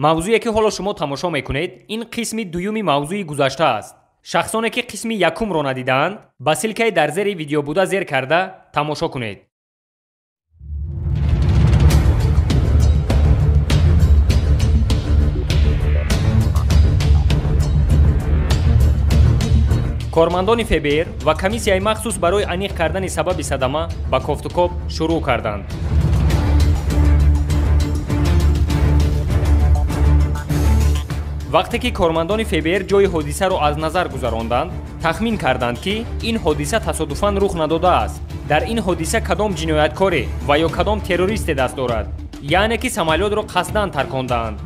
Мавзӯе ки ҳоло шумо тамошо мекунед, ин қисми дуюми мавзӯи гузашта аст. Шахсоне ки қисми якумро надидаанд, ба ссилкаи дар зери видео буда зер карда тамошо кунед. Кормандони ФБР ва комиссияи махсус барои аниқ кардани сабаби садама ба кофтукоб шурӯъ карданд. Вақте ки кормандони ФБР ҷойи ҳодисаро аз назар гузаронданд, тахмин карданд, ки ин ҳодиса тасодуфан рух надодааст. Дар ин ҳодиса кадом ҷинояткоре ва ё кадом террористе даст дорад, яъне ки самолётро қасдан таркондаанд.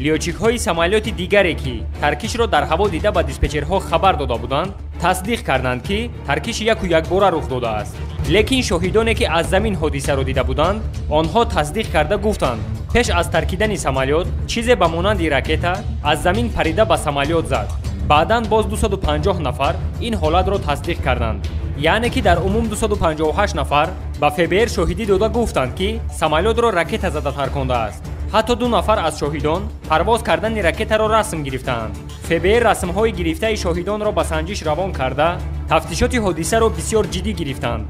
Лётчикҳои самолёти дигаре, ки таркишро дар ҳаво дида ба диспетчерҳо хабар дода буданд, тасдиқ карданд, ки таркиши яку якбора рух додааст. Лекин шоҳидоне, ки аз замин ҳодисаро дида буданд, онҳо тасдиқ карда гуфтанд, пеш аз таркидани самолёт чизе ба монанди ракета аз замин парида ба самолёт зад. Баъдан боз 250 нафар ин ҳолатро тасдиқ карданд. Яъне ки дар умум 258 нафар ба ФБР шоҳидӣ дода гуфтанд, ки самолётро ракета зада таркондааст. Ҳатто 2 нафар аз шоҳидон парвоз кардани ракетаро расм гирифтаанд. ФБР расмҳои гирифтаи шоҳидонро ба санҷиш равон карда, тафтишоти ҳодисаро бисёр ҷиддӣ гирифтанд.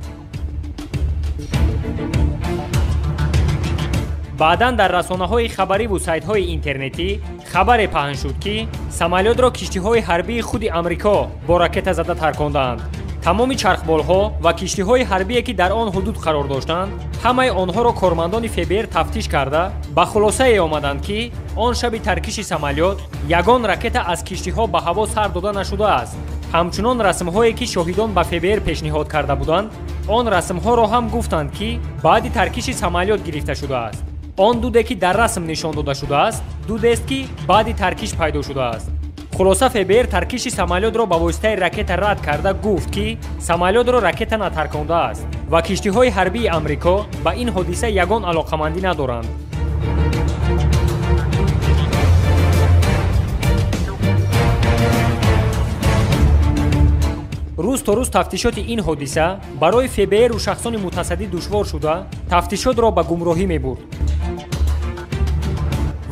Баъдан дар расонаҳои хабариву сайтҳои интернетӣ хабаре паҳн шуд, ки самолётро киштиҳои ҳарбии худи Амрико бо ракета зада таркондаанд. Тамоми чархболҳо ва киштиҳои ҳарбие, ки дар он ҳудуд қарор доштанд, ҳамаи онҳоро кормандони ФБР тафтиш карда ба хулосае омаданд, ки он шаби таркиши самолёт ягон ракета аз киштиҳо ба ҳаво сар дода нашудааст. Ҳамчунон расмҳое, ки шоҳидон ба ФБР пешниҳод карда буданд, он расмҳоро ҳам гуфтанд, ки баъди таркиши самолёт гирифта шудааст. Он дуде, ки дар расм нишон дода шудааст, дудест, ки баъди таркиш пайдо шудааст. Хулоса, ФБР таркиши самолётро ба воситаи ракета рад карда гуфт, ки самолётро ракета натаркондааст ва киштиҳои ҳарбии Амрико ба ин ҳодиса ягон алоқамандӣ надоранд. Рӯз то рӯз тафтишоти ин ҳодиса барои ФБРу шахсони мутасаддӣ душвор шуда, тафтишотро ба гумроҳӣ мебурд.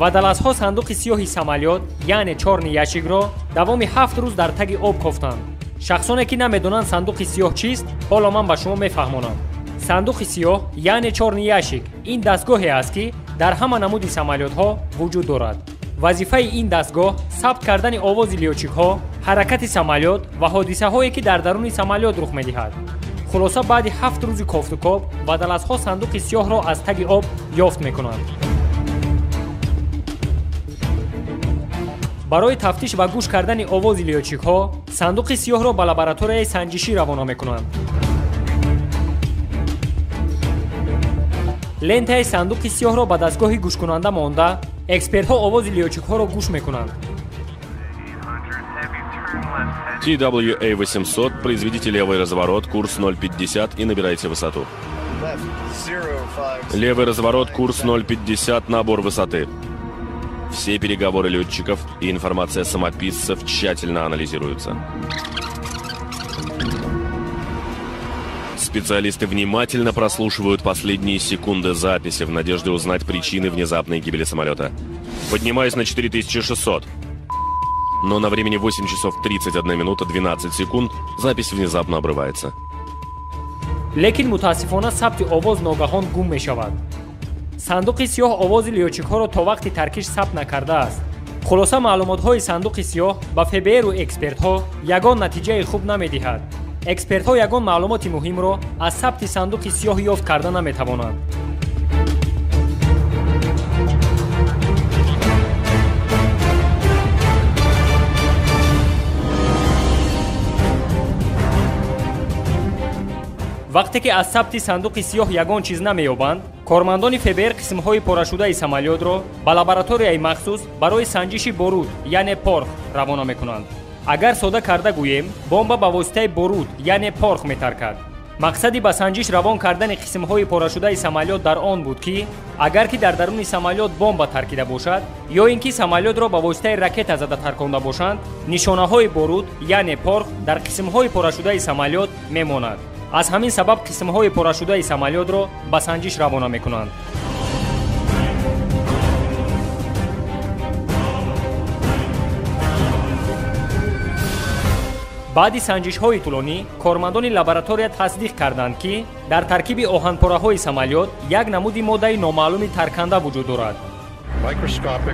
Ва даласҳо сандуқи сиёҳи самолёт, яъне чорни ящикро давоми 7 рӯз дар таги об кофтанд. Шахсоне, ки намедонанд сандуқи сиёҳ чист, ҳоло ман ба шумо мефаҳмонам. Сандуқи сиёҳ, яъне чорни ящик, ин дастгоҳе аст, ки дар ҳама намуди самолётҳо вуҷуд дорад. Вазифаи ин дастгоҳ сабт кардани овози лётчикҳо, ҳаракати самолёт ва ҳодисаҳое, ки дар даруни самолёт рух медиҳад. Хулоса, баъди 7 рӯзи кофтукоб ва даласҳо сандуқи сиёҳро аз таги об ёфт мекунанд. Барои тафтиш ва гӯш кардани овози лётчикҳо сандуқи сиёҳро ба лабораторияи санҷишӣ равона мекунанд. Лентаи сандуқи сиёҳро ба дастгоҳи гӯшкунанда монда, экспертҳо овози лётчикҳоро гӯш мекунанд. TWA-800, произведите левый разворот, курс 0,50 и набирайте высоту. Левый разворот, курс 0,50, набор высоты. Все переговоры летчиков и информация самописцев тщательно анализируются. Специалисты внимательно прослушивают последние секунды записи в надежде узнать причины внезапной гибели самолета. Поднимаюсь на 4600. Но на времени 8 часов 31 минута 12 секунд запись внезапно обрывается. Лекин мутаассифона сабти овоз ногаҳон гум мешавад. Сандуқи сиёҳ овози лётчикҳоро то вақти таркиш сабт накардааст. Хулоса, маълумотҳои сандуқи сиёҳ ба ФБРу экспертҳо ягон натиҷаи хуб намедиҳад. Экспертҳо ягон маълумоти муҳимро аз сабти сандуқи сиёҳ ёфт карда наметавонанд. Вақте ки аз сабти сандуқи сиёҳ ягон чиз намеёбанд, кормандони ФБР қисмҳои порашудаи самолётро ба лабораторияи махсус барои санҷиши боруд, яъне порх, равона мекунанд. Агар сода карда гӯем, бомба ба воситаи боруд, яъне порх метаркад. Мақсади ба санҷиш равон кардани қисмҳои порашудаи самолёт дар он буд, ки агар ки дар даруни самолёт бомба таркида бошад ё ин ки самолётро ба воситаи ракета зада тарконда бошанд, нишонаҳои боруд, яъне порх, дар қисмҳои порашудаи самолёт мемонад. Аз ҳамин сабаб қисмҳои порашудаи самолётро ба санҷиш равона мекунанд. Баъди санҷишҳои тӯлонӣ кормандони лаборатория тасдиқ карданд, ки дар таркиби оҳанпораҳои самолёт як намуди моддаи номаълуми тарканда вуҷуд дорад.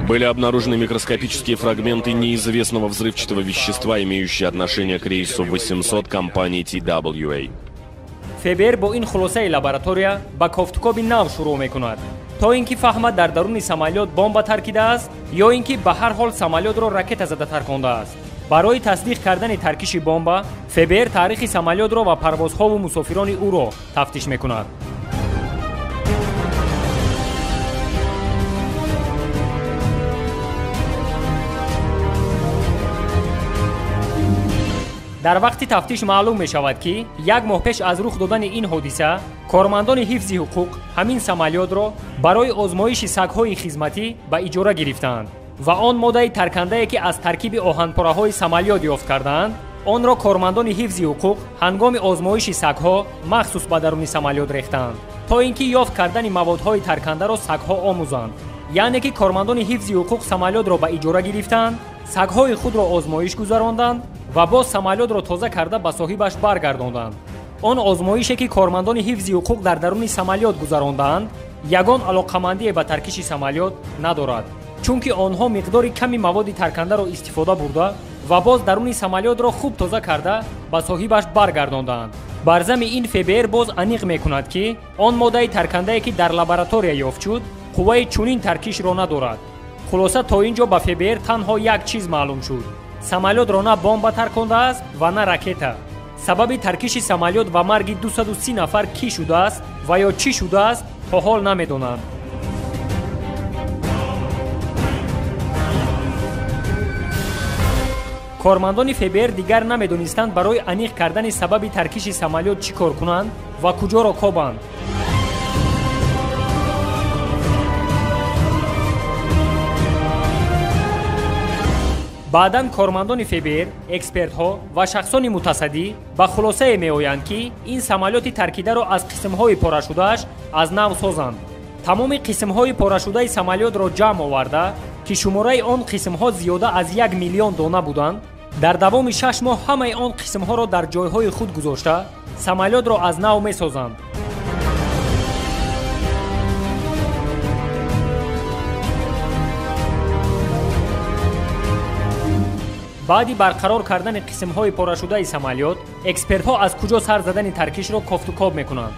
Были обнаружены микроскопические фрагменты неизвестного взрывчатого вещества, имеющие отношение к рейсу 800 компании TWA. ФБР бо ин хулосаи лаборатория ба кофтукоби нав шурӯъ мекунад, то ин ки фаҳмад дар даруни самолёт бомба таркидааст ё ин ки ба ҳар ҳол самолётро ракета зада таркондааст. Барои тасдиқ кардани таркиши бомба ФБР таърихи самолётро ва парвозҳову мусофирони ӯро тафтиш мекунад. Дар вақти тафтиш маълум мешавад, ки як моҳ пеш аз рух додани ин ҳодиса кормандони ҳифзи ҳуқуқ ҳамин самолётро барои озмоиши сагҳои хизматӣ ба иҷора гирифтаанд ва он моддаи таркандае, ки аз таркиби оҳанпораҳои самолёт ёфт кардаанд, онро кормандони ҳифзи ҳуқуқ ҳангоми озмоиши сагҳо махсус ба даруни самолёт рехтаанд, то ин ки ёфт кардани маводҳои таркандаро сагҳо омӯзанд. Яъне ки кормандони ҳифзи ҳуқуқ самолётро ба иҷора гирифтаанд, сагҳои худро озмоиш гузаронданд ва боз самолётро тоза карда ба соҳибаш баргардонданд. Он озмоише, ки кормандони ҳифзи ҳуқуқ дар даруни самолёт гузарондаанд, ягон алоқамандие ба таркиши самолёт надорад, чунки онҳо миқдори ками маводи таркандаро истифода бурда ва боз даруни самолётро хуб тоза карда ба соҳибаш баргардондаанд. Бар зами ин ФБР боз аниқ мекунад, ки он моддаи таркандае, ки дар лаборатория ёфт шуд, қувваи чунин таркишро надорад. Хулоса, то ин ҷо ба ФБР танҳо як чиз маълум шуд: самолётро на бомба таркондааст ва на ракета. Сабаби таркиши самолёт ва марги 230 нафар кӣ шудааст ва ё чӣ шудааст, то ҳол намедонанд. Кормандони ФБР дигар намедонистанд барои аниқ кардани сабаби таркиши самолёт чӣ кор кунанд ва куҷоро кобанд. Баъдан кормандони ФБР, экспертҳо ва шахсони мутасаддӣ ба хулосае меоянд, ки ин самолёти таркидаро аз қисмҳои порашудааш аз нав созанд. Тамоми қисмҳои порашудаи самолётро ҷамъ оварда, ки шумораи он қисмҳо зиёда аз 1 миллион дона буданд, дар давоми 6 моҳ ҳамаи он қисмҳоро дар ҷойҳои худ гузошта, самолётро аз нав месозанд. Баъди барқарор кардани қисмҳои порашудаи самолёт, экспертҳо аз куҷо сар задани таркишро кофтукоб мекунанд.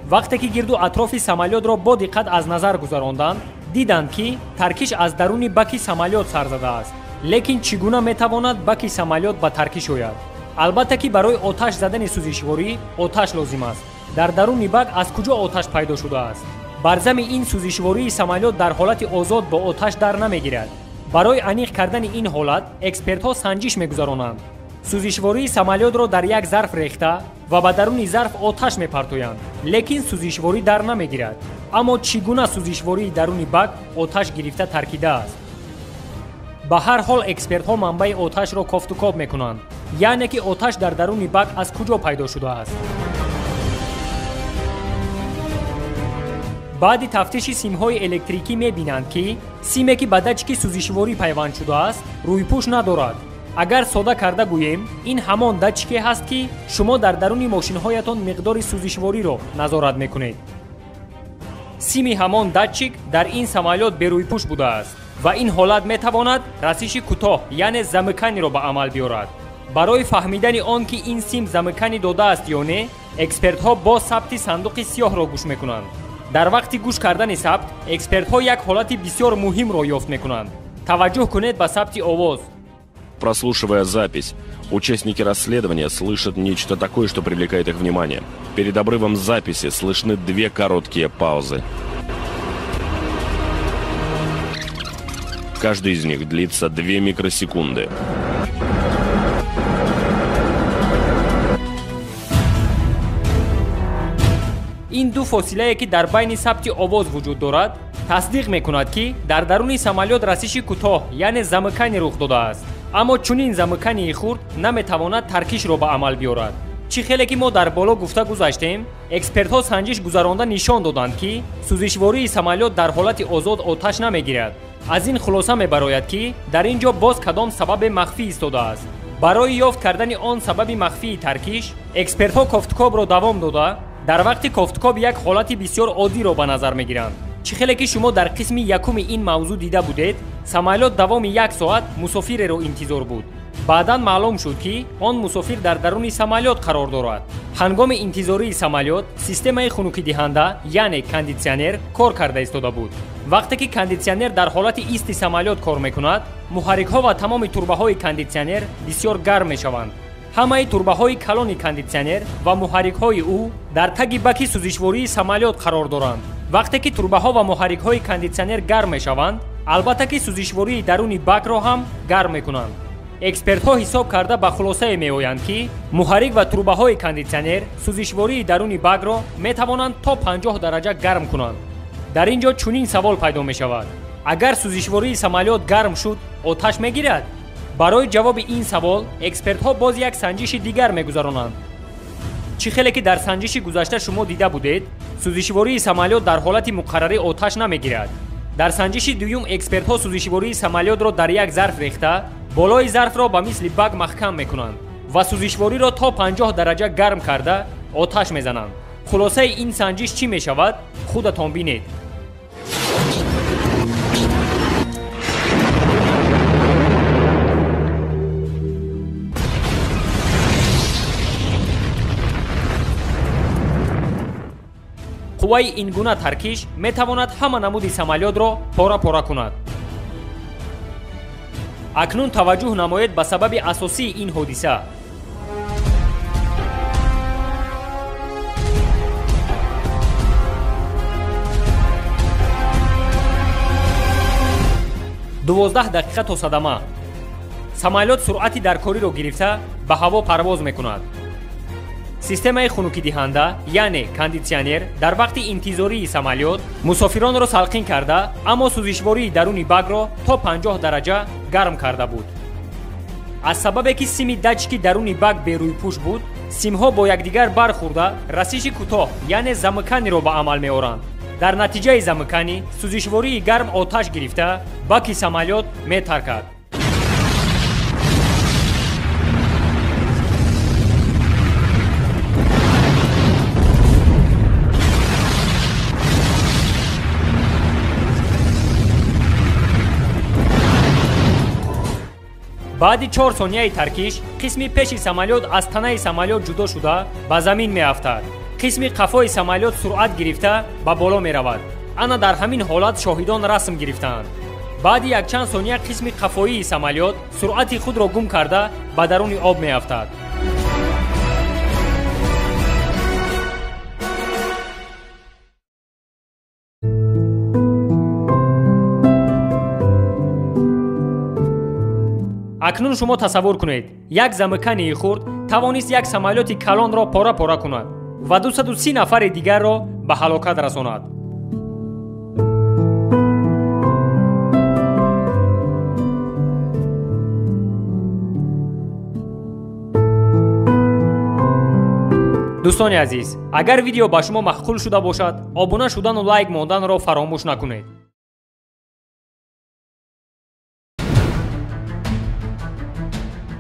Вақте ки гирду атрофи самолётро бо диққат аз назар гузаронданд, диданд, ки таркиш аз даруни баки самолёт сар задааст. Лекин чӣ гуна метавонад баки самолёт ба таркиш ояд? Албатта, ки барои оташ задани сӯзишворӣ оташ лозим аст. Дар даруни бак аз куҷо оташ пайдо шудааст? Бар зами ин сӯзишвории самолёт дар ҳолати озод бо оташ дар намегирад. Барои аниқ кардани ин ҳолат экспертҳо санҷиш мегузаронанд. Сӯзишвории самолётро дар як зарф рехта ва ба даруни зарф оташ мепартоянд, лекин сӯзишворӣ дар намегирад. Аммо чӣ гуна сӯзишвории даруни бак оташ гирифта таркидааст? Ба ҳар ҳол экспертҳо манбаи оташро кофтукоб мекунанд, яъне ки оташ дар даруни бак аз куҷо пайдо шудааст. Баъди тафтиши симҳои электрикӣ мебинанд, ки симе, ки ба датчики сӯзишворӣ пайванд шудааст, рӯйпӯш надорад. Агар сода карда гӯем, ин ҳамон датчике ҳаст, ки шумо дар даруни мошинҳоятон миқдори сӯзишвориро назорат мекунед. Сими ҳамон датчик дар ин самолёт берӯйпӯш будааст ва ин ҳолат метавонад расиши кӯтоҳ, яъне замыканиро ба амал биёрад. Барои фаҳмидани он, ки ин сим замыкани додааст ё не, экспертҳо боз сабти сандуқи сиёҳро гӯш мекунанд. Дар вақти гӯш кардани сабт экспертҳо як ҳолати бисёр муҳимро ёфт мекунанд. Таваҷҷӯҳ кунед ба сабти овоз. Прослушивая запись, участники расследования слышат нечто такое, что привлекает их внимание. Перед обрывом записи слышны две короткие паузы. Каждый из них длится 2 микросекунды. Ин ду фосилае ки дар байни сабти овоз вуҷуд дорад, тасдиқ мекунад, ки дар даруни самолёт расиши кӯтоҳ, яъне замыкание рух додааст. Аммо чунин замыкании хурд наметавонад таркишро ба амал биёрад. Чӣ хеле ки мо дар боло гуфта гузаштем, экспертҳо санҷиш гузаронда нишон доданд, ки сӯзишвории самолёт дар ҳолати озод оташ намегирад. Аз ин хулоса мебарояд, ки дар ин ҷо боз кадом сабабе махфӣ истодааст. Барои ёфт кардани он сабаби махфии таркиш, экспертҳо кофтукобро давом дода, дар вақти кофтукоб як ҳолати бисёр оддиро ба назар мегиранд. Чӣ хеле ки шумо дар қисми якуми ин мавзӯъ дида будед, самолёт давоми як соат мусофиреро интизор буд. Баъдан маълум шуд, ки он мусофир дар даруни самолёт қарор дорад. Ҳангоми интизории самолёт системаи хунукидиҳанда, яъне кондитсионер, кор карда истода буд. Вақте ки кондитсионер дар ҳолати исти самолёт кор мекунад, муҳаррикҳо ва тамоми турбаҳои кондитсионер бисёр гарм мешаванд. Ҳамаи турбаҳои калони кондитсионер ва муҳаррикҳои ӯ дар таги баки сӯзишвории самолёт қарор доранд. Вақте ки турбаҳо ва муҳаррикҳои кондитсионер гарм мешаванд, албатта ки сӯзишвории даруни бакро ҳам гарм мекунанд. Экспертҳо ҳисоб карда ба хулосае меоянд, ки муҳаррик ва турбаҳои кондитсионер сӯзишвории даруни бакро метавонанд то 50 дараҷа гарм кунанд. Дар ин ҷо чунин савол пайдо мешавад: агар сӯзишвории самолёт гарм шуд, оташ мегирад? Барои ҷавоби ин савол экспертҳо боз як санҷиши дигар мегузаронанд. Чӣ хеле ки дар санҷиши гузашта шумо дида будед, сӯзишвории самолёт дар ҳолати муқаррарӣ оташ намегирад. Дар санҷиши дуюм экспертҳо сӯзишвории самолётро дар як зарф рехта, болои зарфро ба мисли бак маҳкам мекунанд ва сӯзишвориро то 50 дараҷа гарм карда оташ мезананд. Хулосаи ин санҷиш чӣ мешавад, худатон бинед. Қувваи ин гуна таркиш метавонад ҳама намуди самолётро пора-пора кунад. Акнун таваҷҷӯҳ намоед ба сабаби асосии ин ҳодиса. 12 дақиқа то садама. Самолёт суръати даркориро гирифта ба ҳаво парвоз мекунад. Системаи хунукидиҳанда, яъне кондитсионер, дар вақти интизории самолёт мусофиронро салқин карда, аммо сӯзишвории даруни бакро то 50 дараҷа гарм карда буд. Аз сабабе ки сими датчики даруни бак берӯйпӯш буд, симҳо бо якдигар бархӯрда расиши кӯтоҳ, яъне замыканиро ба амал меоранд. Дар натиҷаи замыканӣ сӯзишвории гарм оташ гирифта, баки самолёт метаркад. Баъди 4 сонияи таркиш, қисми пеши самолёт аз танаи самолёт ҷудо шуда ба замин меафтад. Қисми қафои самолёт суръат гирифта ба боло меравад. Ана дар ҳамин ҳолат шоҳидон расм гирифтаанд. Баъди якчанд сония қисми қафоии самолёт суръати худро гум карда ба даруни об меафтад. Акнун шумо тасаввур кунед, як замыкании хурд тавонист як самолёти калонро пора-пора кунад ва 230 нафари дигарро ба ҳалокат расонад. Дӯстони азиз, агар видео ба шумо маъқул шуда бошад, обуна шудану лайк монданро фаромӯш накунед.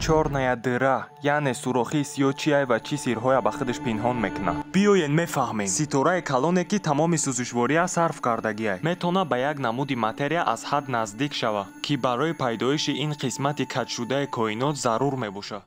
Чёрная дыра, яъне сурохии сиёҳ чиай ва чӣ сирҳоя ба худаш пинҳон мекунад. Биёед мефаҳмем. Ситораи калоне, ки тамоми сӯзишвория сарф кардагиай, метавонад ба як намуди материя аз ҳад наздик шавад, ки барои пайдоиши ин қисмати каҷшудаи коинот зарур мебошад.